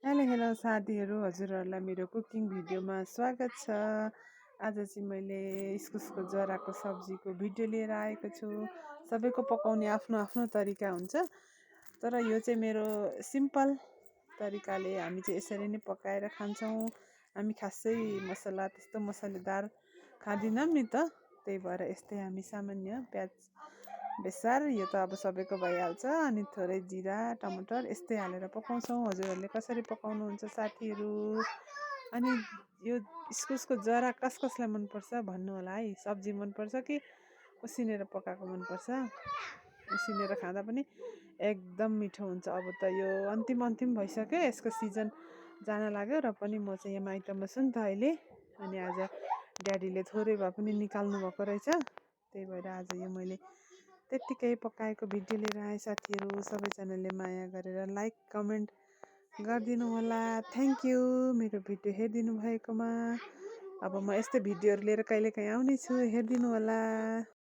Hello साथीहरू, हजुरहरूलाई मेरो कुकिङ भिडियोमा स्वागत छ। आज चाहिँ मैले इस्कुसको जराको सब्जीको भिडियो लिएर आएको छु। सबैको पकाउने आफ्नो आफ्नो तरिका हुन्छ, तर यो चाहिँ मेरो सिम्पल तरिकाले हामी चाहिँ यसरी नै पकाएर खान्छौँ। हामी खासै मसला त्यस्तो मसलेदार खाँदैनौँ नि त, त्यही भएर यस्तै हामी सामान्य प्याज बेसार यो त अब सबैको भइहाल्छ, अनि थोरै जिरा टमाटर यस्तै हालेर पकाउँछौँ। हजुरहरूले कसरी पकाउनुहुन्छ साथीहरू? अनि यो इस्कुसको जरा कसलाई मनपर्छ भन्नु होला है। सब्जी मनपर्छ कि उसिनेर पकाएको मनपर्छ? उसिनेर खाँदा पनि एकदम मिठो हुन्छ। अब त यो अन्तिम भइसक्यो, यसको सिजन जान लाग्यो, र पनि म चाहिँ यहाँ माइतमा छु नि त अहिले। अनि आज ड्याडीले थोरै भए पनि निकाल्नु भएको रहेछ, त्यही भएर आज यो मैले त्यत्तिकै पकाएको भिडियो लिएर आएँ। साथीहरू सबैजनाले माया गरेर लाइक कमेन्ट गरिदिनु होला। थ्याङ्क यू मेरो भिडियो हेरिदिनु भएकोमा। अब म यस्तै भिडियोहरू लिएर कहिलेकाहीँ आउने छु, हेरिदिनु होला।